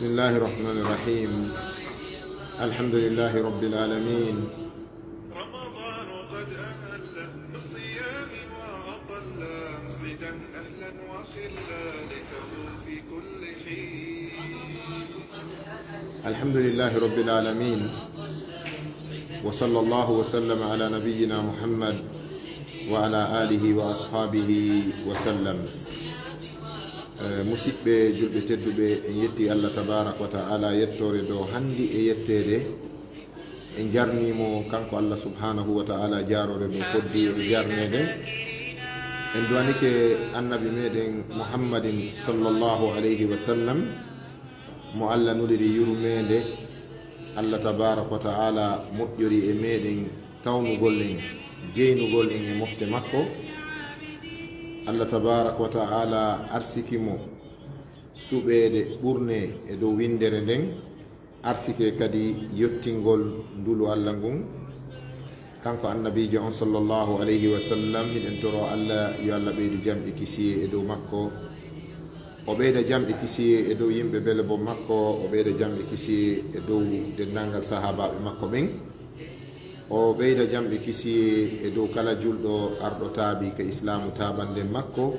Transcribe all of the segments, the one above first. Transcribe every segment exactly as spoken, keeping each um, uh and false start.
بسم الله الرحمن الرحيم. الحمد لله رب العالمين. رمضان قد أهل بالصيام وأطل، مسعدا أهلا وخلا ليته في كل حين. الحمد لله رب العالمين، وصلى الله وسلم على نبينا محمد وعلى آله وأصحابه وسلم. Eh, musiɗɓe julɓe tedduɓe, en yetti Allah tabaraka wa ta'ala yettoore dow hanndi e yetteede. En jarnimo kanko Allah subhanahu wa ta'ala, jaarore dow foddi e jarneede. En duwanike annabi meɗen Muhammadin sallallahu alayhi wa sallam, mo Allah nuliri yurmeende. Allah tabaraka wa ta'ala moƴƴori e meɗen tawnugol en, jeynugol en e mofte makko. Allah tabaraka wa ta'ala arsiki mo suɓeede ɓurne e dow winndere nden, arsike kadi yottingol ndulu Allah ngun. Kanko annabiijo on sallallahu alayhi wa sallam, hiɗen toro Allah yo Allah ɓeydu jam e kisiyee e dow makko. O ɓeyda jam e kisiyee e dow yimɓe bele bo makko, o ɓeyda jam e kisiyee e dow denndaangal sahaabaaɓe makko ɓen. O ɓeyda jam e kisiyee e dow kala julɗo arɗo taabi ka Islaamu taabande makko,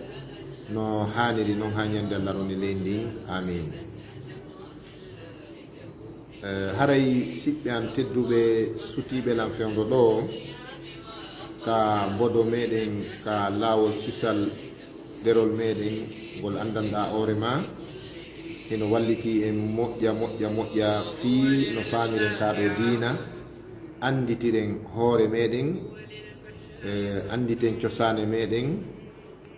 no haaniri non haa ñande Allah roni leydi ndin. Aamiin. Eh, haray siɓɓe an tedduɓe, sutiiɓe lan fewndo ɗo, ka mbodo meɗen, ka laawol kisal ɗerol meɗen, ngol anndanɗaa hoore ma, hino walliti en moƴƴa, moƴƴa, moƴƴa, fii no faamiren kaa ɗoo diina, annditiren hoore meɗen, eh, annditen cosaane meɗen,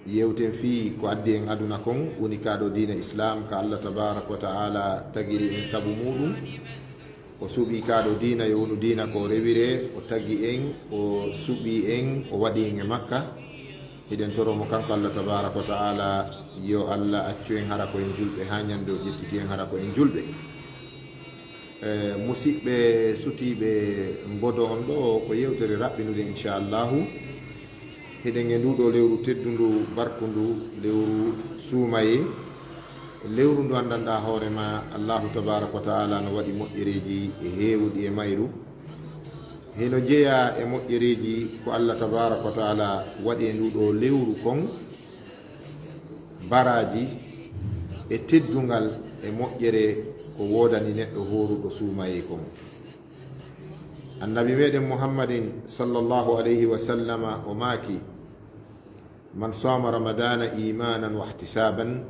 yewten fii ko addi en aduna kon, woni kaa ɗoo diina Islaam, ka Allah tabaraka wa ta'ala tagiri en sabu muuɗum. O suɓii kaa ɗoo diina yo wonu diina ko rewiree, o tagi en, o suɓii en, o waɗi en e makka. Hiɗen toro mo kanko Allah tabaraka wa ta'ala, yo Allah accu en hara ko en julɓe, haa ñande o ƴettiti en hara ko en julɓe. Eh, musiɓɓe sutiiɓe mbodo on ɗo, ko yewtere raɓɓinude, inchallahu. Hiɗen e ndu ɗo lewru teddundu, barkundu, lewru suumayee. Lewru ndu anndanɗaa hoore ma, Allahu tabaraka wa ta'ala no waɗi moƴƴereeji e heewuɗi e mayru. Hino jeyaa e moƴƴereeji ko Allah tabaraka wa ta'ala waɗi e ndu ɗo lewru kon, baraaji e teddungal e moƴƴere ko woodani neɗɗo hooruɗo suumayee kon. Annabi meɗen Muhammadin sallallahu alayhi wa sallama o maaki, "Man sama Ramadana imanan wa ihtisaban,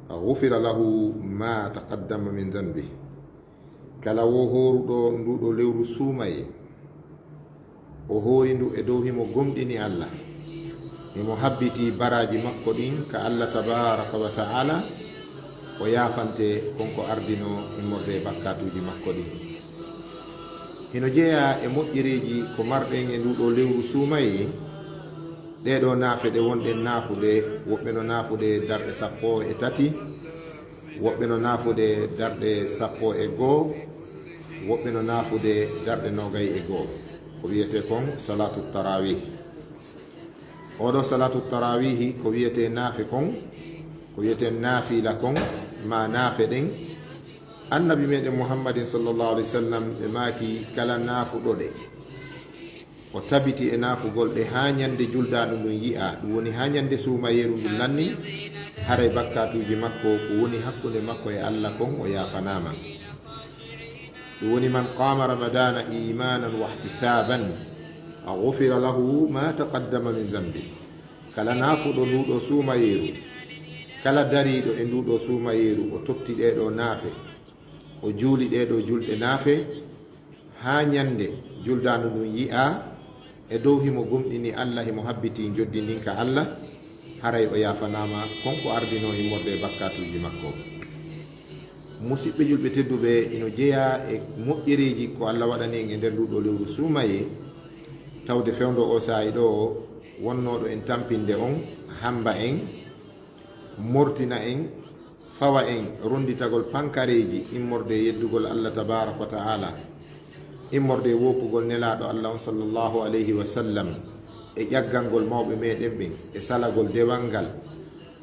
ghufira lahu ma taqaddama min dhanbih." Kala wo hooruɗo ndu ɗo lewru suumayee, o hoori ndu e dow himo gomɗini Allah, himo habbiti baraaji makko ɗin ka Allah tabaraka wa ta'ala, o yaafante kon ko ardino immorde e bakkaatuuji makko ɗin. Hino jeyaa e moƴƴereeji ko marɗen e ndu ɗo lewru suumayee, ɗee ɗo naafe ɗe wonɗen naafude, woɓɓe no naafude darɗe sappo e tati, woɓɓe no naafude darɗe sappo e goo, woɓɓe no naafude darɗe noogay e goo. Ko wiyetee kon salatu tarawih. Oɗo salatu tarawihi ko wiyetee naafe kon, ko wiyetee naafila kon, ma naafe ɗen. Annabi meɗen Muhammadin sallallahu alayhi wa sallam ɓe maaki, kala naafuɗo ɗe, o tabiti e naafugol ɗe haa ñande juldaandu ndun yi'aa, ɗum woni haa ñande suumayeeru ndun lanni, haray bakkaatuuji makko ko woni hakkunde makko e Allah kon o yaafanaama. Ɗum woni, "Man qama Ramadana imanan wa ihtisaban, ghufira lahu ma taqaddama min dhanbi." Kala naafuɗo ndu ɗo suumayeeru, kala dariiɗo e ndu ɗo suumayeeru, o totti ɗee ɗo naafe, o juuli ɗee ɗo julɗe naafe, haa ñande juldaandu ndun yi'aa, e dow himo gomɗini Allah, himo habbiti njoddi ndin ka Allah, haray o yaafanaama kon ko ardinoo immorde e bakkaatuuji makko. Musiɓɓe julɓe tedduɓe, ino jeyaa e moƴƴereeji ko Allah waɗani en e nder ndu ɗo lewru suumayee, tawde fewndo o saa'i ɗo, wonnooɗo en tampinde on, hamba en, mortina en, fawa en ronnditagol pankareeji immorde e yeddugol Allah tabaaraka wa ta'ala, immorde e woopugol Nelaaɗo Allah on sallallahu alayhi wa sallam, e ƴaggangol mawɓe meɗen ɓen, e salagol dewal ngal,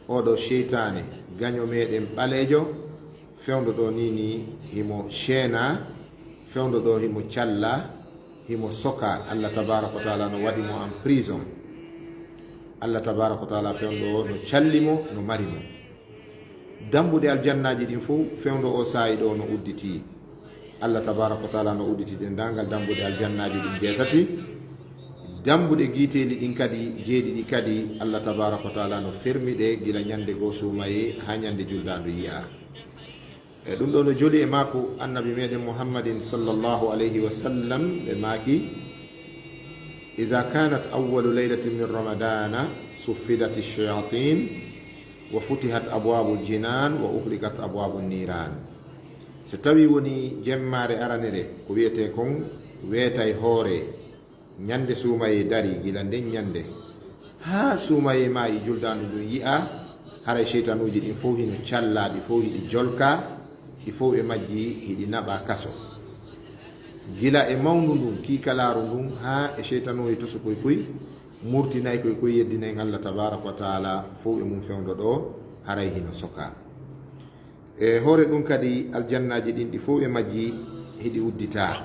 oɗo seytaane, gaño meɗen ɓaleejo, Fewndo ɗo ni ni himo sheena, fewndo ɗo himo calla, himo soka. Allah tabaraka wa taala no waɗi mo en prison. Allah tabaraka wa taala fewndo o no calli mo, no mari mo. Dambuɗe aljannaaji ɗin fow fewndo o saa'i ɗo no udditi. Allah tabaraka wa taala no udditi denndaangal dambuɗe aljannaaji ɗin jeetati. Dambuɗe giiteeli ɗin kadi jeeɗiɗi kadi, Allah tabaraka wa taala no fermi ɗe gila ñande goo suumayee haa ñande juldaandu yi'aa. E ɗum ɗo no joli e maaku Annabi meɗen Muhammadin sallallahu alayhi wa sallam, ɓe maaki: "Idha kanat awwalu laylatin min Ramadana suffidat ash-shayatin wa futihat abwabul jinan wa ughliqat abwabun niran." So tawi woni jemmaare aranere, ko wiyetee kon weetay hoore, ñande suumayee darii gila nden ñande haa suumayee maayi, juldaandu ndun yi'aa, haray seytanuuji ɗin fow hino callaa, ɗi fow hiɗi jolkaa, ɗi fow e majji hiɗi naɓaa kaso. Gila e mawndu ndun, kiikalaaru ndun, haa e seytanuuji tosukoy koy, murtinay koy koy, yeddinay en Allah tabaraka wa taala, fow e mun fewndo ɗo haray hino sokaa. E hoore ɗum kadi, aljannaaji ɗin ɗi fow e majji hiɗi udditaa.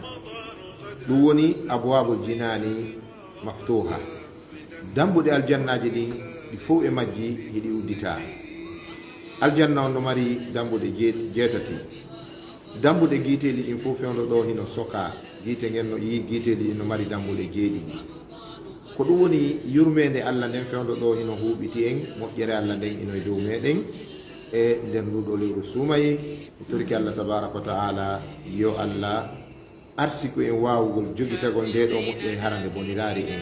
Ɗum woni abwaabul jinaani maftuuha. Dambuɗe aljannaaji ɗin ɗi fow e majji hiɗi udditaa. Aljanna on no mari dambuɗe jee-, jeetati. Dambuɗe giiteeli ɗin fow fewndo ɗo hino sokaa. Giite ngen no, yi-, giiteeli ɗin no mari dambuɗe jeeɗiɗi. Ko ɗum woni yurmeende Allah nden fewndo ɗo hino huuɓiti en, moƴƴere Allah nden ino e dow meɗen e nder nduɗo lewru suumayee. Mi torike Allah tabaraka wa taala yo Allah arsiku en waawugol jogitagol nde ɗo moƴƴere hara nde boniraari en.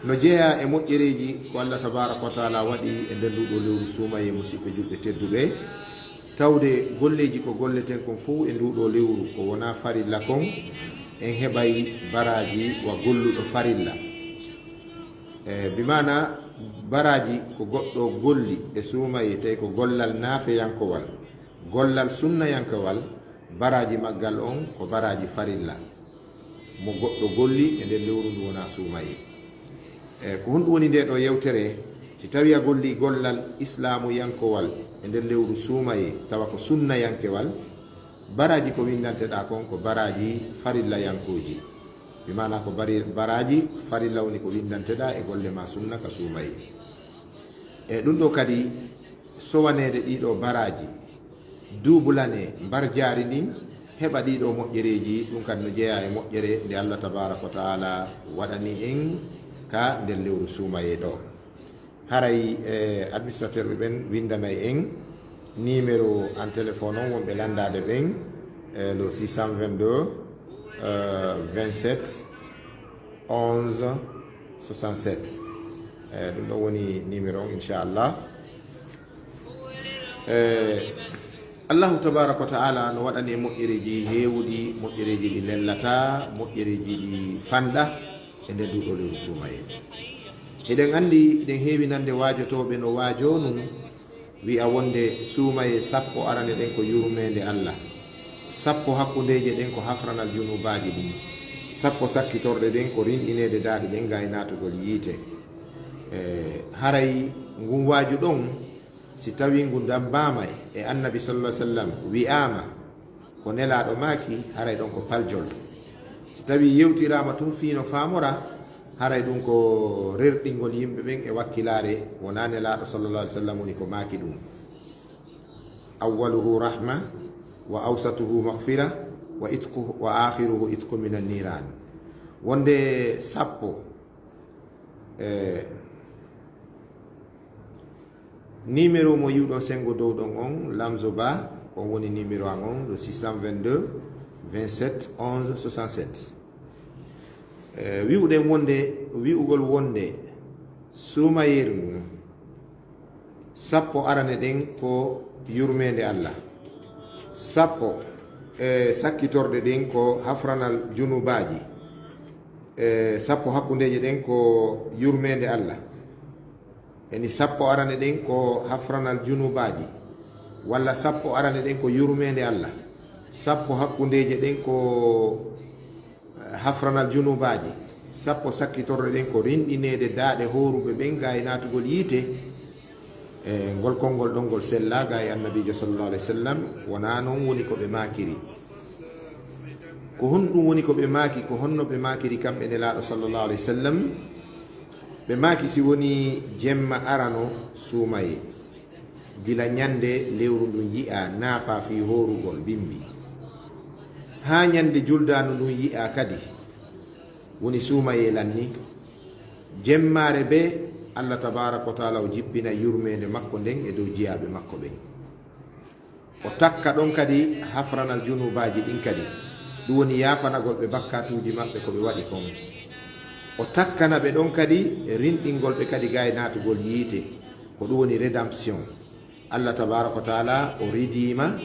No jeyaa e moƴƴereeji ko Allah tabaraka wa taala waɗi e nder nduɗo lewru suumayee, musiɓɓe julɓe tedduɓe. Tawde golleeji ko golleten kon fow e nduɗo lewru, ko wonaa farilla kon, en heɓay baraaji wa golluɗo farilla. E, bi maana, baraaji ko goɗɗo golli e suumayee, tawi ko gollal naafeyankowal, gollal sunnayankowal, baraaji maggal on ko baraaji farilla. Mo goɗɗo golli e nder lewru ndu wonaa suumayee. E, ko honɗum woni nde ɗo yewtere? Si tawi a golli gollal islaamuyankowal e nder lewru suumayee, tawa ko sunnayankewal, baraaji ko winndanteɗaa kon ko baraaji farillayankooji. Bi maana ko bari-, baraaji farilla woni ko winndanteɗaa e golle maa sunna ka suumayee. E ɗum ɗo kadi, sowaneede ɗiɗo baraaji, duubulanee mbarjaari ndin, heɓa ɗiɗo moƴƴereeji, ɗum kadi no jeyaa e moƴƴere nde Allah tabaraka wa taala waɗani en ka nder lewru suumayee ɗo. Haray, eh, administrateur ɓe ɓen winndanay en numéro an téléphone on, wonɓe lanndaade ɓen, eh, le six cent vingt-deux, euh, vingt-sept, onze, soixante-sept. Eh, ɗum ɗon woni numéro on, inchallah. Eh, Allahu tabaraka wa taala no waɗani en moƴƴereeji heewuɗi, moƴƴereeji ɗi lellataa, moƴƴereeji ɗi fanɗa e nder nduɗo lewru suumayee. Hiɗen anndi, hiɗen heewi nande waajotooɓe no waajoo nun, wi'a wonde suumayee sappo arane ɗen ko yurmeende Allah, sappo hakkundeeje ɗen ko hafranal junubaaji ɗin, sappo sakkitorɗe ɗen ko rinɗineede daaɗe ɗen ga e naatugol yiite. E, haray ngun waaju ɗon, si tawii ngu dambaama e Annabi sallallahu alaihi wasallam, wi'aama ko Nelaaɗo maaki, haray ɗon ko paljol. Si tawii yewtiraama tun fii no faamora, haray ɗum ko rerɗingol yimɓe ɓen e wakkilaare, wonaa Nelaaɗo sallallahu alaihi wasallam woni ko maaki ɗum. "Awwaluhu rahma, wa awsatuhu maghfira, wa itqu, wa akhiruhu itqu minan niran." Wonde sappo, e, numéro mo yi'uɗon senngo dow ɗon on, Lamzo Ba, ko on woni numéro an on, le six cent vingt-deux, vingt-sept, onze, soixante-sept. E, wi'uɗen wonde, wi'ugol wonde suumayeeru ndun, sappo arane ɗen ko yurmeende Allah, sappo, e, sakkitorɗe ɗen ko hafranal junubaaji, e, sappo hakkundeeje ɗen ko yurmeende Allah. Yani sappo arane ɗen ko hafranal junubaaji, walla sappo arane ɗen ko yurmeende Allah, sappo hakkundeeje ɗen ko hafranal junubaaji, sappo sakkitorɗe ɗen ko rinɗineede daaɗe hooruɓe ɓen ga e naatugol yiite. E ngol konngol ɗon ngol sellaa ga e Annabiijo sallallahu alayhi wa sallam, wonaa noon woni ko ɓe maakiri. Ko honɗum woni ko ɓe maaki, ko honno ɓe maakiri kamɓe Nelaaɗo sallallahu alayhi wa sallam? Ɓe maaki si woni jemma arano suumayee, gila ñande lewru ndun yi'aa naafaa fii hoorugol bimbi, haa ñande juldaandu ndun yi'aa kadi, woni suumayee lanni. Jemmaare bee, Allah tabaaraka wa taala o jippina yurmeende makko nden e dow jiyaaɓe makko ɓen. O takka ɗon kadi hafranal junuubaaji ɗin kadi, ɗum woni yaafanagol ɓe bakkaatuuji maɓɓe ko ɓe waɗi kon. O takkana ɓe ɗon kadi rinɗingol ɓe kadi ga e naatugol yiite, ko ɗum woni rédemption. Allah tabaaraka wa taala o ridiima,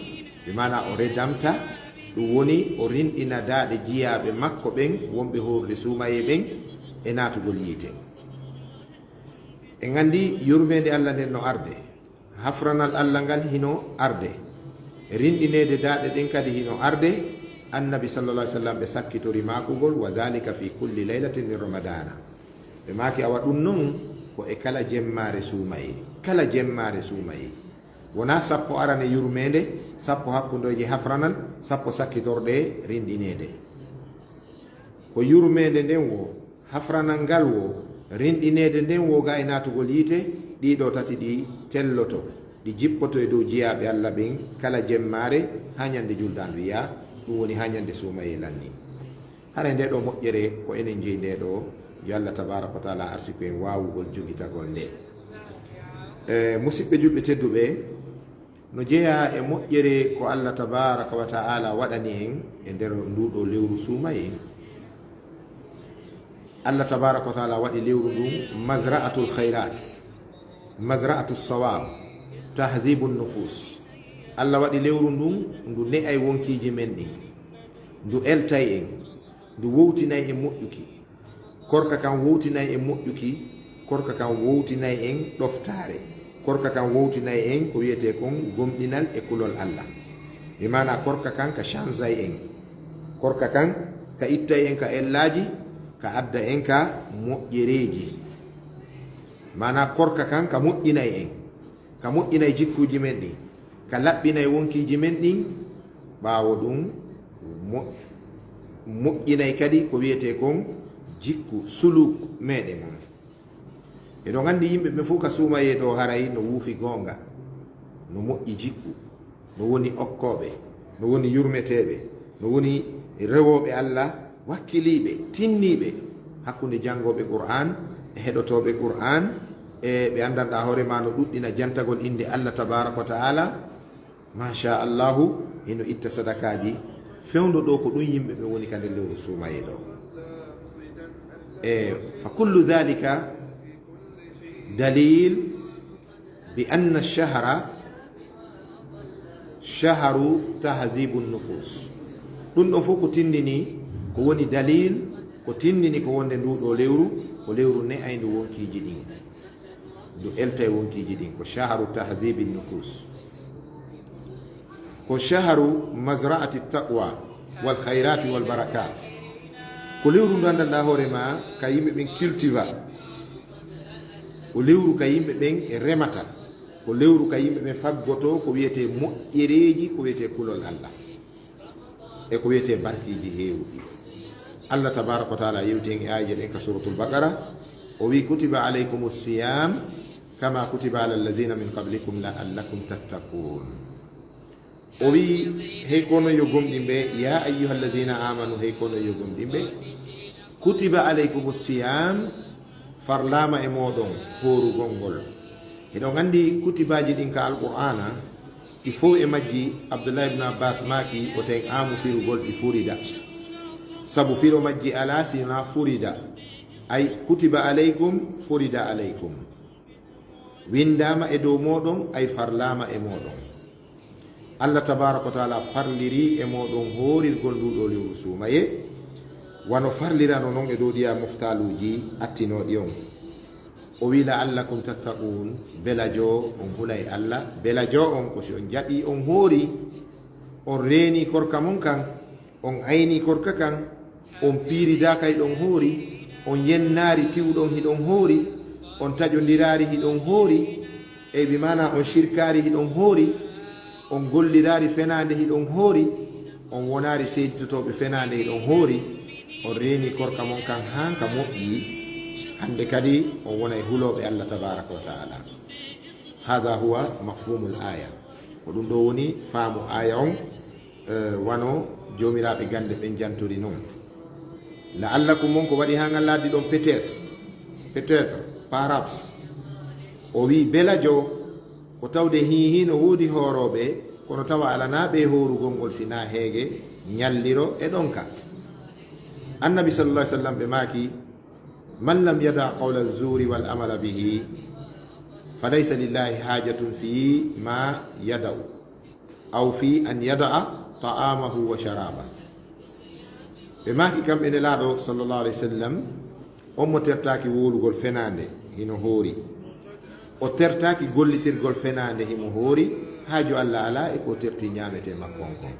bi maana o redamta, ɗum woni o rinɗina daaɗe jiyaaɓe makko ɓen wonɓe hoorude suumayee ɓen e naatugol yiite. En anndi yurmeende Allah nden no arde, hafranal Allah ngal hino arde, rinɗineede daaɗe ɗen kadi hino arde. Annabi sallallahu alaihi wasallam ɓe sakkitori maakugol, "Wa dhalika fi kulli laylatin min ramadana." Ɓe maaki, awa ɗum non ko e kala jemmaare suumayee, kala jemmaare suumayee. Wonaa sappo arane yurmeende, sappo hakkundeeje hafranal, sappo sakkitorɗe rinɗineede. Ko yurmeende nden woo, hafranal ngal woo, rinɗineede nden woo ga e naatugol yiite, ɗii ɗoo tati ɗi telloto, ɗi jippoto e dow jiyaaɓe Allah ɓen kala jemmaare haa ñande juldaandu yaa, ɗum woni haa ñande suumayee lanni. Haray ndee ɗoo moƴƴere ko enen jeyi ndee ɗoo, yo Allah tabaaraka wa taala arsiku en waawugol jogitagol nde. E, musiɓɓe julɓe tedduɓe, no jeyaa e moƴƴere ko Allah tabaaraka wa taala waɗani en e nder nduu ɗoo lewru suumayee. Allah tabaaraka wa taala waɗi lewru ndun mazra'atul khayrat, mazra'atus sawab, tahdhibun nufus. Allah waɗi lewru ndun, ndu ne'ay wonkiiji men ɗin, ndu eltay en, ndu wowtinay en moƴƴuki. Korka kan wowtinay en moƴƴuki, korka kan wowtinay en ɗoftaare, korka kan wowtinay en ko wiyetee kon gomɗinal e kulol Allah. Bi maana korka kan ka changeay en, korka kan ka ittay en ka ellaaji, ka adda en ka moƴƴereeji. Maana korka kan ka moƴƴinay en, ka moƴƴinay jikkuuji men ɗin, ka laɓɓinay wonkiiji men ɗin, ɓaawo ɗum mo-, moƴƴinay kadi ko wiyetee kon jikku, suluk meɗen on. Eɗon anndi yimɓe ɓe fof ka suumayee ɗoo haray no wuufi goonga, no moƴƴi jikku, no woni okkooɓe, no woni yurmeteeɓe, no woni rewooɓe Allah, wakkiliiɓe, tinniiɓe hakkunde janngooɓe Qur'aan e heɗotooɓe Qur'aan, e ɓe anndanɗaa hoore maa no ɗuɗɗina jantagol innde Allah tabaaraka wa ta'ala. Masha Allahu, hino itta sadakaaji. Fewndo ɗoo ko ɗum yimɓe ɓe woni ka nder lewru suumayee ɗoo. E, fa kullu dhalika dalil bi anna shahra shahru tahdhibu nufus. Ɗum ɗon fof ko tindini, ko woni dalil, ko tindini ko wonde nduu ɗoo lewru, ko lewru ne'ayndu wonkiiji ɗin. Ndu eltay wonkiiji ɗin, ko shahru tahdhibi nufus. Ko shahru mazra'ati taqwa wal khayrati wal barakat. Ko lewru ndu anndanɗaa hoore maa ka yimɓe ɓen cultiva. Ko lewru ka yimɓe ɓen remata. Ko lewru ka yimɓe ɓen faggotoo ko wiyetee moƴƴereeji, ko wiyetee kulol Allah. E ko wiyetee barkiiji heewuɗi. Allah tabaaraka wa ta'ala yewti en e aayeeje ɗen ka Suuratul Baqara. O wi'i, "Kutiba alaykumus siyam kama kutiba alal ladhina min qablikum la'allakum tattaqun." O wi'i, "Hey ko onon yo gomɗinɓe, ya ayyuhalladhina amanu, hey ko onon yo gomɗinɓe, kutiba alaykumus siyam, farlaama e mooɗon hoorugol ngol." Hiɗon anndi kutibaaji ɗin ka Alqur'aana, ɗi fow e majji, Abdullah ibn Abbas maaki, o ten aamu firugol ɗi furida. Sabu firo majji alaa si wonaa furida. Ay, kutiba alaykum, furida alaykum. Winndaama e dow mooɗon, ay farlaama e mooɗon. Allah tabaaraka wa ta'ala farliri e mooɗon hoorirgol nduu ɗoo lewru suumayee, wano farlirano non e dow ɗiya moftaaluuji attinooɗi on. O wi'i, "La'allakum tattaqun", belajo on hulay Allah, belajo on ko si on jaɓi on hoori, on reeni korka mon kan, on ayni korka kan, on piiridaaka hiɗon hoori, on yennaari tiwɗon hiɗon hoori, on taƴondiraari hiɗon hoori, Ey, bi maana on shirkaari hiɗon hoori, on golliraari fenaande hiɗon hoori, on wonaari seeditotooɓe fenaande hiɗon hoori, on reeni korka mon kan haa ka moƴƴi, hannde kadi on wonay hulooɓe Allah tabaaraka wa ta'ala. Hada huwa mafhumul aya. Ko ɗum ɗo woni faamu aya on, eh, wano joomiraaɓe gannde ɓen jantori non. La'allakum mon ko waɗi haa ngal laaddi ɗon peut-être, peut-être, perhaps. O wi'i belajo ko tawde hiihi no woodi hoorooɓe, kono tawa alanaa ɓe hoorugol ngol si naa heege, ñalliro e ɗonka. Annabi sallallahu alaihi wasallam ɓe maaki, "Man lam yada qawla zuri wal amala bihi, falaysa lillahi hajatun fi ma yada'u, aw fi an yada'a ta'amahu wa sharaba." Ɓe maaki kamɓe Nelaaɗo sallallahu alaihi wasallam, on mo tertaaki wowlugol fenaande hino hoori. O tertaaki gollitirgol fenaande himo hoori, haaju Allah alaa e ko o terti ñaametee makko on kon.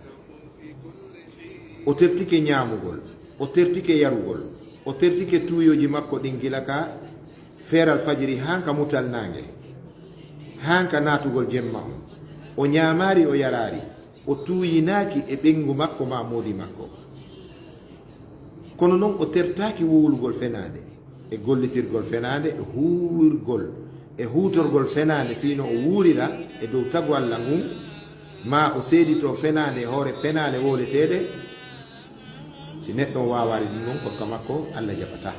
O tertike ñaamugol, o tertike yarugol, o tertike tuuyooji makko ɗin gila ka feeral fajiri haa ka mutal naange, haa ka naatugol jemma on. O ñaamaari, o yaraari, o tuuyinaaki e ɓeyngu makko maa moodi makko. Kono non o tertaaki wowlugol fenaande, e gollitirgol fenaande, e huuwirgol, e huutorgol fenaande fii no o wuurira e dow tagu Alla ngun, maa o seeditoo fenaande e hoore penaale wowleteeɗe. Si neɗɗo on waawaali ɗum non, korka makko Alla jaɓataa.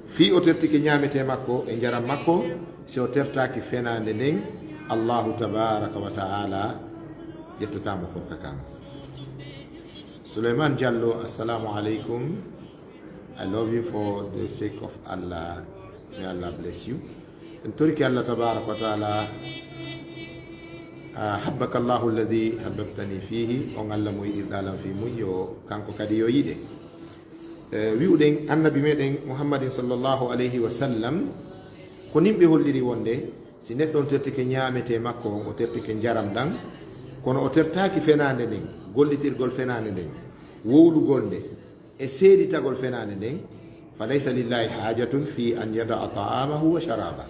Fii o tertike ñaametee makko e njaram makko, si o tertaaki fenaande nden, Allahu tabaaraka wa ta'ala ƴettataa mo korka kan. Suleyman Jallo, assalamu alaikum. I love you for the sake of Allah. May Allah bless you. En torike Allah tabaaraka wa ta'ala, ah, habbaka Allahu alladhi habbabtani fihi, on Allah mo yiɗirɗaa lan fii mun, yo kanko kadi yo yiɗe. Eh, wi'uɗen Annabi meɗen Muhammadin sallallahu alayhi wa sallam, ko nin ɓe holliri wonde, si neɗɗo on tertike ñaametee makko on, o tertike njaram ɗan, kono o tertaaki fenaande nden, gollitirgol fenaande nden, wowlugol nde, e seeditagol fenaande nden, fa laysa lillahi haajatun fi an yada'a ta'amahu wa sharaba.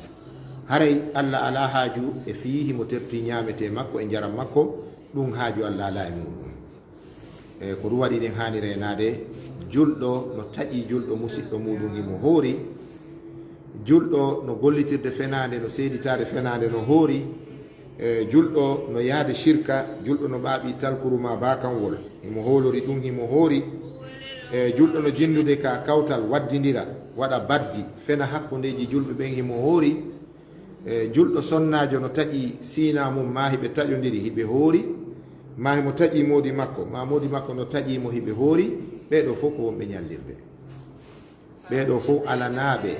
Haray Alla alaa haaju e fii himo terti ñaametee makko e njaram makko, ɗum haaju Alla alaa e muɗum. E ko ɗum waɗi ɗen haani reenaade, julɗo no taƴi julɗo musiɗɗo muɗum himo hoori, julɗo no gollitirde fenaande, no seeditaade fenaande no hoori, e julɗo no yaade shirka, julɗo no ɓaaɓi talkuru maa baakanwol, himo hoolori ɗum himo hoori, e julɗo no jinndude ka kawtal waddindira, waɗa baddi, fena hakkundeeji julɓe ɓen himo hoori, e julɗo sonnaajo no taƴi siinaa mum, maa hiɓe taƴondiri hiɓe hoori, maa himo taƴi moodi makko, maa moodi makko no taƴi mo hiɓe hoori, ɓee ɗoo fof ko wonɓe ñallirde. Ɓee ɗoo fof alanaaɓe,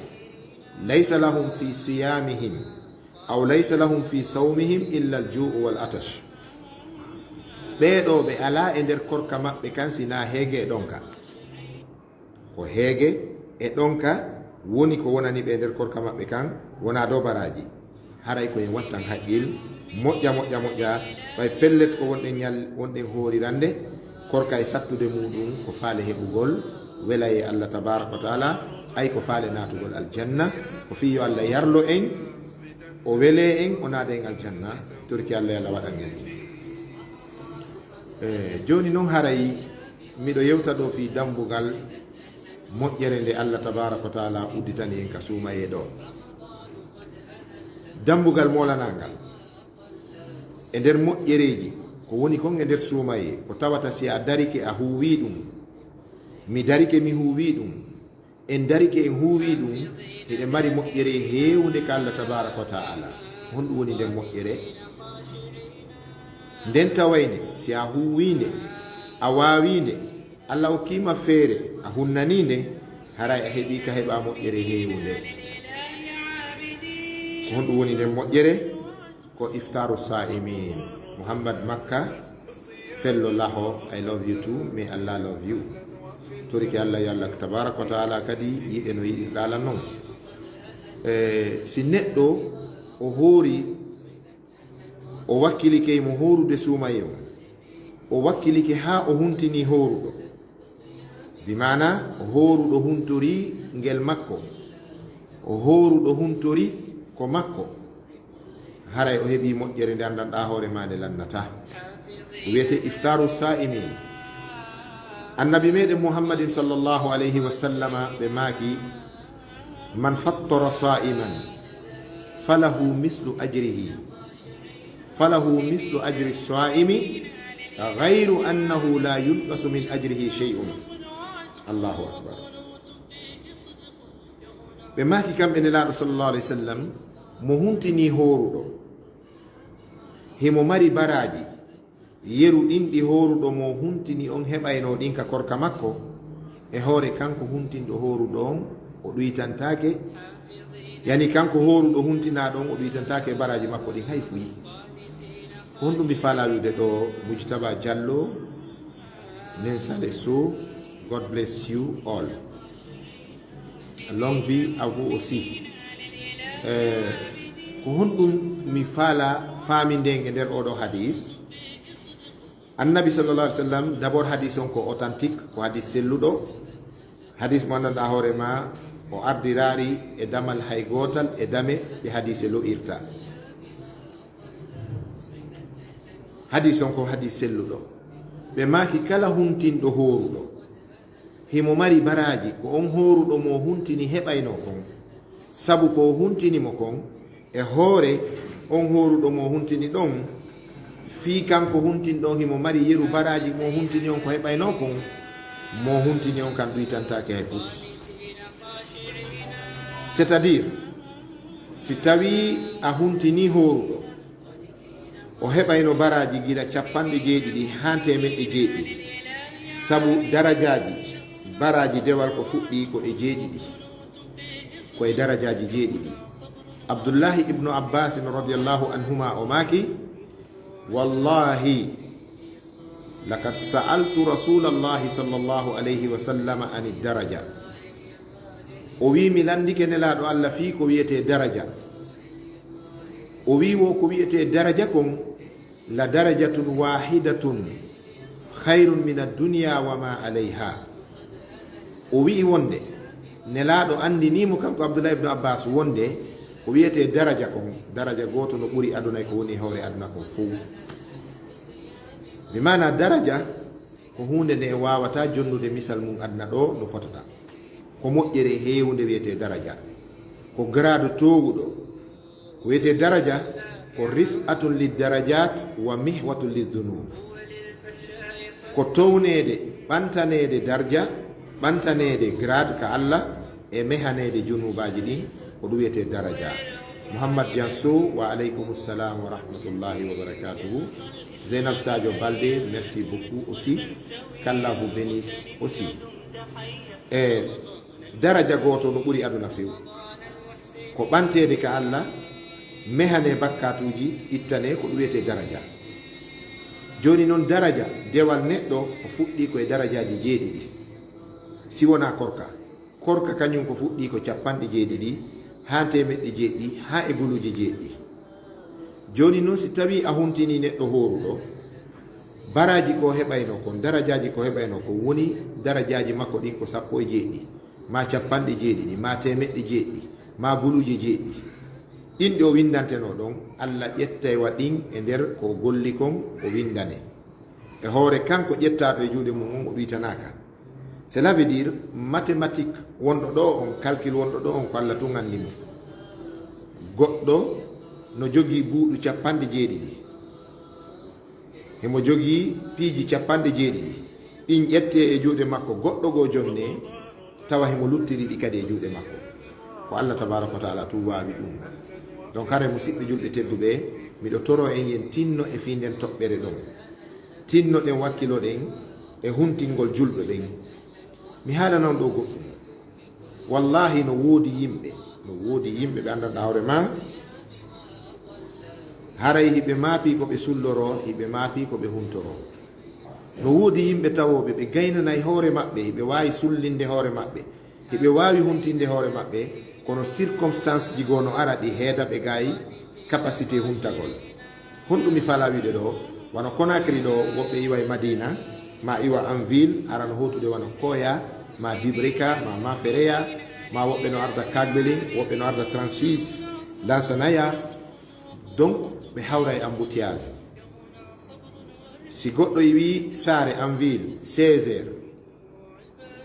laysa lahum fi siyamihim, aw laysa lahum fi sawmihim illa al-ju'u wal atash. Ɓee ɗoo ɓe alaa e nder korka maɓɓe kan sinaa heege e ɗonka. Ko heege e ɗonka woni ko wonani ɓe e nder korka maɓɓe kan, wonaa dobaraaji. Haray ko en wattan haqqil, moƴƴa, moƴƴa, moƴƴa, ɓay pellet ko wonɗen ñal-, wonɗen hoorirande, korka e sattude muɗum ko faale heɓugol welayee Allah tabaaraka wa ta'ala, ay ko faale naatugol aljanna, ko fii yo Allah yarlo en, o welee en, o naada en aljanna, torki Allah yo Allah waɗan en ɗum. E, jooni non haray miɗo yewta ɗoo fii dambugal moƴƴere nde Allah tabaaraka wa ta'ala udditani en ka suumayee ɗoo. Dambugal moolanangal. E nder moƴƴereeji, ko woni kon e nder suumayee, ko tawata si a darike a huuwii ɗum, mi darike mi huuwii ɗum, en darike en huuwii ɗum, hiɗen mari moƴƴere heewunde ka Allah tabaaraka wa ta'ala. Honɗum woni nden moƴƴere? Nden tawayne, si a huuwii nde, a waawii nde, Allah okkii ma feere, a hunnanii nde, haray a heɓii ka heɓaa moƴƴere heewunde. Ko honɗum woni nden moƴƴere? Ko iftaru sa'imin. Muhammad Makka, fello laho, I love you too, may Allah love you. Torike Allah, yo Allah tabaaraka wa ta'ala kadi yiɗe no yiɗirɗaa lan non. E, si neɗɗo o hoori, o wakkilike mo hoorude suumayee on, o wakkilike haa o huntinii hooruɗo, bi maana o hooruɗo huntorii ngel makko, o hooruɗo huntorii ko makko, Haray o heɓi moƴƴere nde anndanɗaa hoore maa nde lannataa. Ko wiyetee iftaru saa'imin. Annabi meɗen Muhammadin sallallahu alayhi wa sallama ɓe maaki, "Man fattara saa'iman falahu mislu ajrihi, falahu mislu ajri saa'imi, ghayru annahu la yunqasu min ajrihi shay'un." Allahu akbar. Ɓe maaki kamɓe Nelaaɗo sallallahu alayhi wa sallam, mo huntini hooruɗo, himo mari baraaji yeru ɗin ɗi hooruɗo mo huntini on heɓaynoo ɗin ka korka makko, e hoore kanko huntinɗo hooruɗo on, o ɗuytantaake, yani kanko hooruɗo huntinaaɗo on, o ɗuytantaake e baraaji makko ɗin hay fuyi. Ko honɗum mi faalaa wi'ude ɗoo, Mujtaba Jallo, Nen Sale Sow, God bless you all. Longue vie à vous aussi. Eh, ko honɗum mi faalaa faamindeen e nder oo ɗoo hadis? Annabi sallallahu alayhi wa sallam, d'abord hadis on ko authentique, ko hadis selluɗo. Hadis mo anndanɗaa hoore maa, o ardiraali e damal hay gootal e dame ɗe hadise lo'irta. Hadis on ko hadis selluɗo. Ɓe maaki kala huntinɗo hooruɗo, himo mari baraaji ko on hooruɗo mo huntini heɓaynoo kon. Sabu ko o huntini mo kon, e hoore on hooruɗo mo huntini ɗon, fii kanko huntinɗo on himo mari yeru baraaji mo huntini on ko heɓaynoo kon, mo huntini on kan ɗuytantaake hay fus. C'est-à-dire, si tawii a huntinii hooruɗo, o heɓayno baraaji gila cappanɗe jeeɗiɗi haa teemeɗɗe jeeɗiɗi, sabu darajaaji, baraaji dewal ko fuɗɗii ko e jeeɗiɗi, ko e darajaaji jeeɗiɗi. Abdullahi ibnu Abbasin radiyallahu anhuma o maaki, "Wallahi, laqad sa'altu Rasulallahi sallallahu alayhi wa sallam ani daraja." O wii, mi lanndike Nelaaɗo Allah fii ko wiyetee daraja. O wii wo ko wiyetee daraja kon, "La darajatun wahidatun khayrun min ad-dunya wa ma alayha." O wi'i wonde, Nelaaɗo anndinii mo kanko Abdullah ibn Abbas wonde ko wiyetee daraja kon, daraja gooto no ɓuri aduna e ko woni e hoore aduna kon fow. Bi maana daraja ko huunde nde en waawataa jonnude misal mum aduna ɗoo no fotata. Ko moƴƴere heewunde wiyetee daraja. Ko grade toowuɗo. Ko wiyetee daraja ko rif'atun lid darajat wa mihwatun lid dunub. Ko towneede, ɓantaneede darja, ɓantaneede grade ka Allah, e mehaneede junuubaaji ɗin, ko ɗum wiyetee daraja. Muhammad Dianso, wa aleykum salam wa rahmatullahi wa barakatuhu. Zeynab Sadio Balde, merci beaucoup aussi. Qu'Allah vous bénisse aussi. E daraja gooto no ɓuri aduna few. Ko ɓanteede ka Allah, mehanee bakkaatuuji, ittanee, ko ɗum wiyetee daraja. Jooni non, daraja, dewal neɗɗo, o fuɗɗii ko e darajaaji jeeɗiɗi. Si wonaa korka, korka kañum ko fuɗɗii ko cappanɗe jeeɗiɗi, haa teemeɗɗe jeeɗiɗi, haa e guluuje jeeɗiɗi. Jooni non, si tawii a huntinii neɗɗo hooruɗo, baraaji ko heɓaynoo kon, darajaaji ko heɓaynoo kon, woni darajaaji makko ɗin ko sappo e jeeɗiɗi, maa cappanɗe jeeɗiɗi, maa teemeɗɗe jeeɗiɗi, maa guluuje jeeɗiɗi. Ɗin ɗe o winndantenoo ɗon, Allah ƴettay wa ɗin e nder ko o golli kon, o winndane. E hoore kanko ƴettaaɗo e juuɗe mum on, o ɗuytanaaka. Cela veut dire, mathématique wonɗo ɗo on, calcul wonɗo ɗo on, ko Allah tun anndi mo. Goɗɗo no jogii buuɗu cappanɗe jeeɗiɗi. Himo jogii piiji cappanɗe jeeɗiɗi. Ɗin ƴettee e juuɗe makko, goɗɗo goo jonnee, tawa himo luttiri ɗi kadi e juuɗe makko. Ko Allah tabaaraka wa ta'ala tun waawi ɗum. Donc, hare musiɓɓe julɓe tedduɓe, miɗo toroo en yen tinno e fii nden toɓɓere ɗon. Tinnoɗen, wakkiloɗen e huntingol julɓe ɓen. Mi haalana on ɗoo goɗɗum. Wallaahi, no woodi yimɓe, no woodi yimɓe ɓe anndanɗaa hoore maa, haray hiɓe maapii ko ɓe sulloroo, hiɓe maapii ko ɓe huntoroo. No woodi yimɓe tawooɓe ɓe gaynanay hoore maɓɓe, hiɓe waawi sullinde hoore maɓɓe, hiɓe waawi huntinde hoore maɓɓe, kono circonstance ji goo no ara ɗi heeda ɓe gaay capacité huntagol. Honɗum mi faalaa wi'ude ɗoo? Wano Conakry ɗoo, woɓɓe iwa e Madina, maa iwa en ville, ara no hootude wano Koya, maa Dibrika, maa Mafereya, maa woɓɓe no arda Kagbelin, woɓɓe no arda trente-six, Lansanaya. Donc, ɓe hawra e embouteillage. Si goɗɗo iwi saare en ville, seize heures,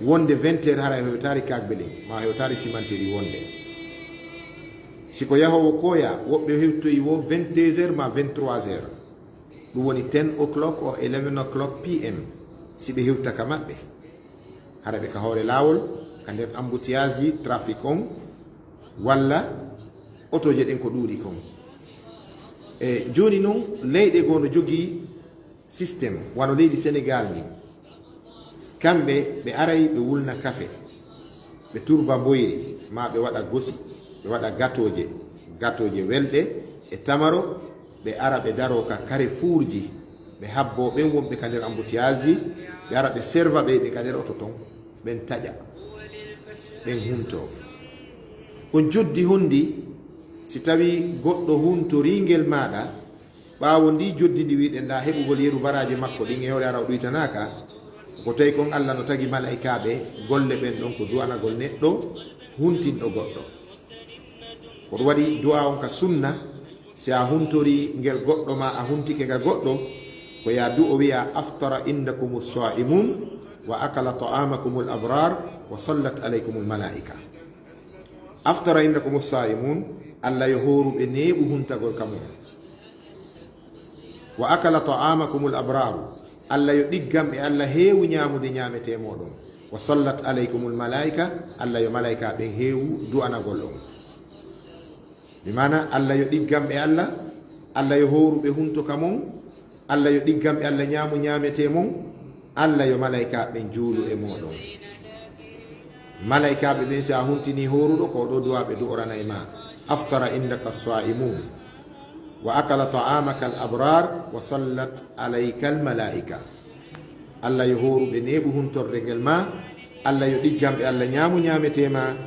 wonde vingt heures, haray hewtaari Kagbelin, ma hewtaari Simantiri wonde. Si ko yahoowo koya, woɓɓe hewtoyi wo vingt-deux heures ma vingt-trois heures. Ɗum woni ten o'clock o eleven o'clock P M, si ɓe hewta ka maɓɓe. Hara ɓe ka hoore laawol, ka nder embouteillage ji, trafic on, walla otooje ɗen ko ɗuuɗi kon. E jooni non, leyɗe goo no jogii système, wano leydi Senegaal ni. Kamɓe, ɓe aray ɓe wulna kafe, ɓe turba mboyri, ma ɓe waɗa gosi, ɓe waɗa gatooje, gatooje welɗe e tamaro, ɓe ara ɓe daroo ka carrefour ji, ɓe habboo ɓen wonɓe ka nder embouteillage ji, ɓe ara ɓe serva ɓe, ɓe ka nder oto ton, ɓen taƴa, ɓen huntoo. Ko joddi honndi si tawii goɗɗo huntorii ngel maaɗa, ɓaawo ndii joddi ndi wiɗen ɗaa heɓugol yeru baraaje makko ɗin e hoore ara o ɗuytanaaka, ko tawi kon Alla no tagi malaykaaɓe golle ɓen ɗon ko du'anagol neɗɗo huntinɗo goɗɗo. Ko ɗum waɗi du'a on ka sunna, si a huntorii ngel goɗɗo ma a huntike ka goɗɗo, ko ya du'o wi'a: "Aftara indakumu sa'imun, wa akala ta'amakumul abrar, wa sallat alaykumul malaika." "Aftara indakumu sa'imun", Alla yo hooruɓe neeɓu huntagol ka mum. "Wa akala ta'amakumul abraru", Alla yo ɗigganɓe Alla heewu ñaamude ñaametee mooɗon. "Wa sallat alaykumul malaika", Alla yo malaika ɓen heewu du'anagol on. Bi maana, Alla yo ɗigganɓe Alla, Alla yo hooruɓe hunto ka mon, Alla yo ɗigganɓe Alla ñaamu ñaametee mon, Alla yo malaika ɓen juulu e mooɗon. Malaikaaɓe ɓen, si a huntinii hooruɗo, ko ɗoo du'a ɓe du'orana e ma: "Aftara indaka sa'imun, wa akala ta'amaka al abrar, wa sallat alayka al malaika." Alla yo hooruɓe neeɓu huntorde ngel ma, Alla yo ɗigganɓe Alla ñaamu ñaametee ma,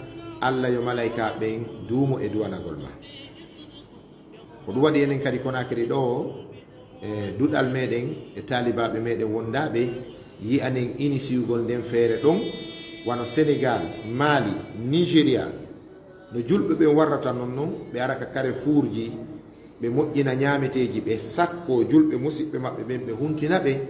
Alla yo malaikaaɓe ɓen duumo e du'anagol ma. Ko ɗum waɗi enen kadi Conakry ɗoo, e duɗal meɗen e taalibaaɓe meɗen wondaaɓe yi'anen inisiyugol nden feere ɗon, wano Senegal, Mali, Nigeria, no julɓe ɓen warrata non non, ɓe ara ka carrefour ji, ɓe moƴƴina ñaameteeji, ɓe sakkoo julɓe musiɓɓe maɓɓe ɓen, ɓe huntina ɓe.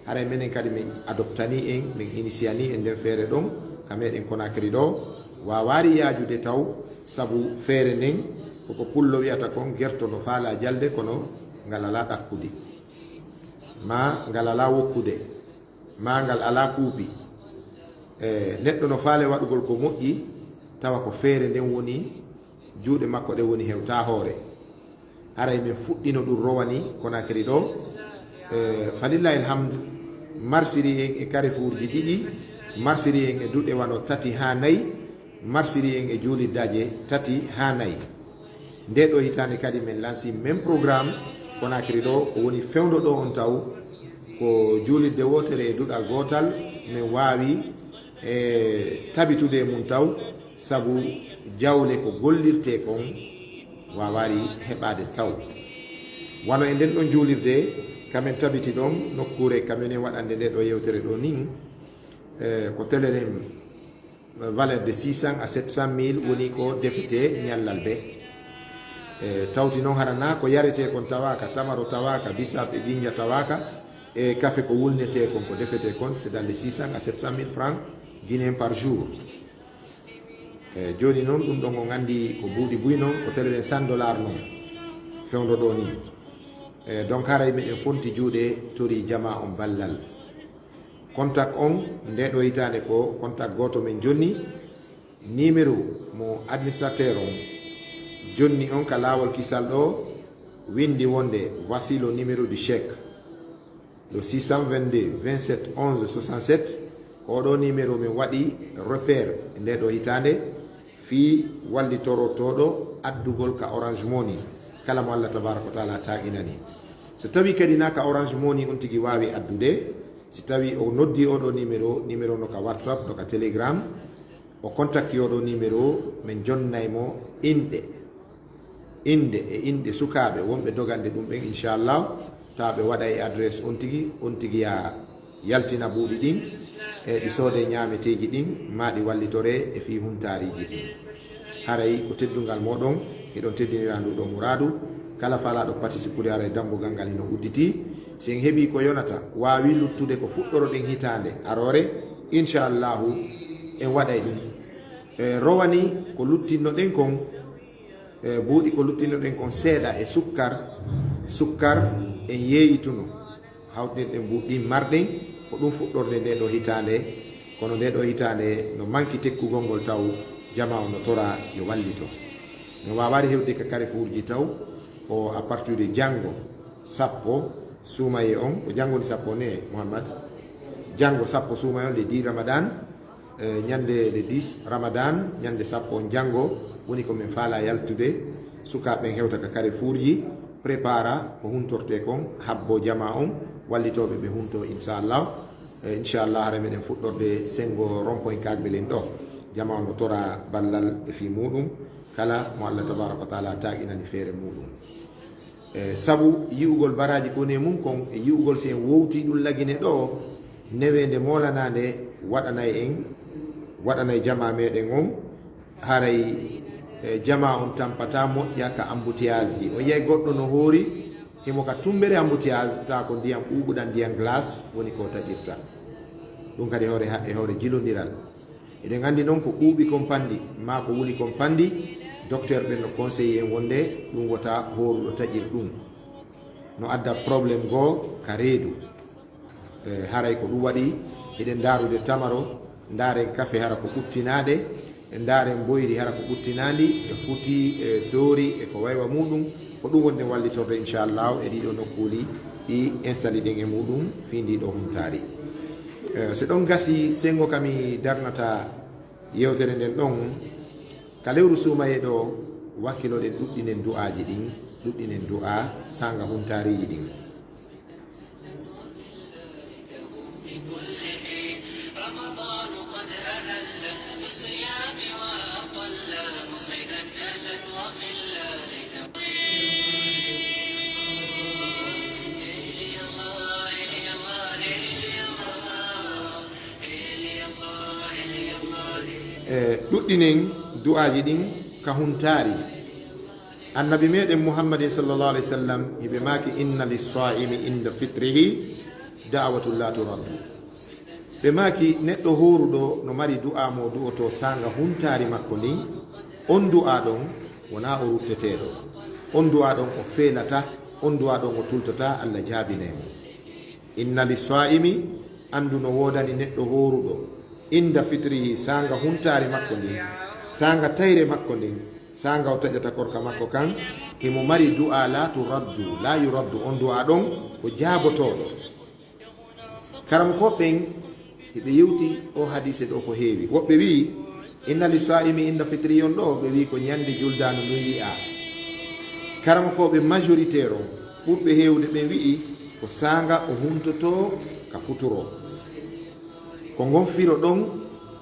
Haray menen kadi men adoptanii en, men inisiyanii en nden feere ɗon ka meɗen Conakry ɗoo. Waawaari yaajude taw, sabu feere nden koko pullo wi'ata kon: "Gerto no faalaa jalde, kono ngal alaa ɗakkude, ma ngal alaa wokkude, ma ngal alaa kuupi." E, neɗɗo no faale waɗugol ko moƴƴi, tawa ko feere nden woni, juuɗe makko ɗen woni hewtaa hoore. Haray min fuɗɗino ɗum rowani Conakry ɗoo. E, falillahi alhamdu, marsiri en e carrefour ji ɗiɗi, marsiri en e duɗe wano tati haa nayi, marsiri en e juuliddaaje tati haa nayi. Nde ɗoo hitaande kadi min lansi men programme Conakry ɗoo, ko woni fewndo ɗoo on taw, ko juulidde wootere e duɗal gootal, min waawi e tabitude e mum taw, sabu jawle ko gollirtee kon waawaari heɓaade taw. Wano e nden ɗon juulirde, kamen tabiti ɗon nokkuure kamen en waɗande nde ɗoo yewtere ɗoo nin, e, ko teleren valeur de six cents à sept cent mille woni ko defetee ñallal be. E, tawti noon hara naa ko yaretee kon tawaaka, tamaro tawaaka, bisaab e jinja tawaaka, e kafe ko wulnetee kon, ko defetee kon, c'est dans les six cents à sept cent mille francs guinéens par jour. E, jooni noon, ɗum ɗon on anndi ko buuɗi buy noon, ko teleren cent dollars noon, fewndo ɗoo nii. E, donc, haray miɗen fonti juuɗe, tori jamaa on ballal. Contact on, nde ɗoo hitaande ko contact gooto men jonni, numéro mo administrateur on jonni on ka laawol kisal ɗoo, winndi wonde: "Voici le numéro du chèque, le six cent vingt-deux, vingt-sept, onze, soixante-sept." Ko oɗoo numéro min waɗi repère e nde ɗoo hitaande fii wallitorotooɗo addugol ka Orange Money, kala mo Allah tabaaraka wa taala taaginani. So tawii kadi naa ka Orange Money on tigi waawi addude, si tawii o noddii oɗoo numéro, numéro no ka WhatsApp, no ka Telegram, o contacti oɗoo numéro, min jonnay mo inɗe, innde e inɗe sukaaɓe wonɓe dogande ɗum ɓen, inchallah, tawa ɓe waɗa e adresse on tigi, on tigi yaa yaltina buuɗi ɗin, e ɗi soodee ñaameteeji ɗin, maa ɗi wallitoree e fii huntaariiji ɗin. Haray ko teddungal mooɗon, hiɗon teddinira ndu ɗoo muraadu, Kala faalaaɗo pati sikkude ara e dammbugal ngal hino udditi. Si en heɓii ko yonata, waawi luttude ko fuɗɗoroɗen hitaande aroore, inchallahu en waɗay ɗum. E rowani ko luttinnoɗen kon, e buuɗi ko luttinnoɗen kon seeɗa e sukkar, sukkar en yeeyituno. Hawtinirɗen buuɗi ɗin marɗen, ko ɗum fuɗɗorde nde ɗo hitaande. Kono nde ɗo hitaande no manki tekkugol ngol taw jamaa on no toraa yo wallito. No waawaade hewde ka carrefourji taw ko à partir de janngo sappo suumaye on, ko janngo ni sappo ne, Muhammad? Janngo sappo suumaye on, le dix Ramadan, eh, ñande le dix Ramadan, ñande sappo on janngo, woni ko min faalaa yaltude. Sukaaɓe ɓen hewta ka carrefourji, prépara ko huntortee kon, habbo jamaa on, wallitooɓe ɓe hunto, inchallah. Eh, inchallah, hara meɗen fuɗɗorde senngo rond-point Kagbelen ɗo. Jamaa on no toraa ballal e fii muuɗum, kala mo Allah tabaraka wa taala taaginani feere muuɗum. E sabu yi'ugol baraaji ko woni e mun kon, e yi'ugol si en wowtii ɗum Lagine ɗo, neweende moolanaande waɗanay en, waɗanay jamaa meɗen on, haray, e, jamaa on tampataa moƴƴa ka embouteillage ji. On yi'ay goɗɗo no hoori, himo ka tumbere embouteillage, tawa ko ndiyam ɓuuɓuɗam, ndiyam glace woni ko taƴirta. Ɗum kadi e hoore ha-, e hoore jilondiral. Eɗen anndi non ko ɓuuɓi kon panndi, maa ko wuli kon panndi, docteur ɓen no conseillé en wonde ɗum wota hooruɗo taƴir ɗum. No adda problème goo ka reedu. E, haray ko ɗum waɗi hiɗen ndaarude tamaro, ndaaren kafe hara ko ɓuttinaaɗe, e ndaaren mboyri hara ko ɓuttinaandi, e futi, e toori, e ko waywa muuɗum. Ko ɗum wonde wallitorde, inchallahu, e ɗiɗo nokkuuli ɗi installé ɗen e muuɗum fii ndiɗo huntaari. E, so ɗon gasi, senngo ka mi darnata yewtere nden ɗon, ka lewru suumaye ɗo, wakkiloɗen ɗuɗɗinen du'aaji ɗin, ɗuɗɗinen du'a saanga huntaariiji ɗin. E, ɗuɗɗinen du'aaji ɗin ka huntaari. Annabi meɗen Muhammadin sallallahu alaihi wasallam, hiɓe maaki, "Inna lis-sa'imi inda fitrihi da'watun la turaddu." Ɓe maaki, neɗɗo hooruɗo no mari du'a mo du'oto saanga huntaari makko ndin. On du'a ɗon wonaa o rutteteeɗo. On du'a ɗon o feelata, on du'a ɗon o tultata, Allah jaabinay mo. "Inna lis-sa'imi", anndu no woodani neɗɗo hooruɗo, "inda fitrihi", saanga huntaari makko ndin, saanga tayre makko ndin, saanga o taƴata korka makko kan, himo mari du'a la turaddu, la yuraddu, on du'a ɗon ko jaabotooɗo. Karamokooɓe ɓen hiɓe yewti o hadiise ɗo ko heewi. Woɓɓe wi'i, "Inna lis-sa'imi inda fitri" on ɗo, ɓe wi'i ko ñande juldaandu ndun yi'aa. Karamokooɓe majoritaire on, ɓurɓe heewde ɓen wi'i ko saanga o huntotoo ka futuro. Ko ngon firo ɗon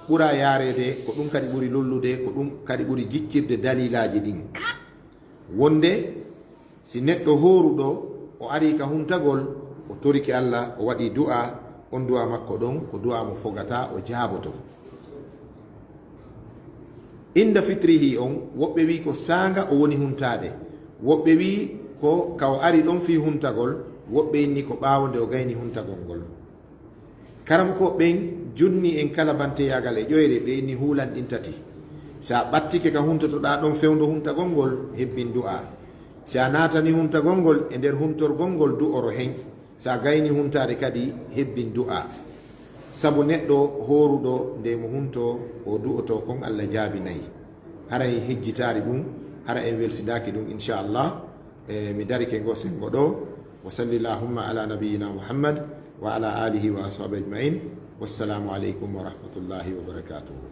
ɓura yaareede, ko ɗum kadi ɓuri lollude, ko ɗum kadi ɓuri jiccirde dalilaaji ɗin. Wonde si neɗɗo hooruɗo, o arii ka huntagol, o torike Allah, o waɗii du'a, on du'a makko ɗon ko du'a mo fogata, o jaaboto. Inda fitrihi on, woɓɓe wi'i ko saanga o woni huntaade, woɓɓe wi'i ko ka o ari ɗon fii huntagol, woɓɓe inni ko ɓaawo nde o gayni huntagol ngol. Karamokooɓe ɓen junni en kala banteyaagal e ƴoyre, ɓe inni huulan ɗin tati. Si a ɓattike ka huntotoɗaa ɗon fewndo huntagol ngol, hebbin du'a. Si a naatani huntagol ngol, e nder huntorgol ngol du'oro hen. Si a gayni huntaade kadi, hebbin du'a. Sabu neɗɗo hooruɗo nde mo hunto ko du'oto kon, Allah jaabinay. Hara en hijjitaali ɗum, hara en welsindaaki ɗum, inchallah. E, mi darike ngo sengo ɗo. Wa salli llahumma ala nabiyyina Muhammad wa ala alihi wa ashabihi ajma'in. Wassalamu aleykum wa rahmatullahi wa barakatuhu.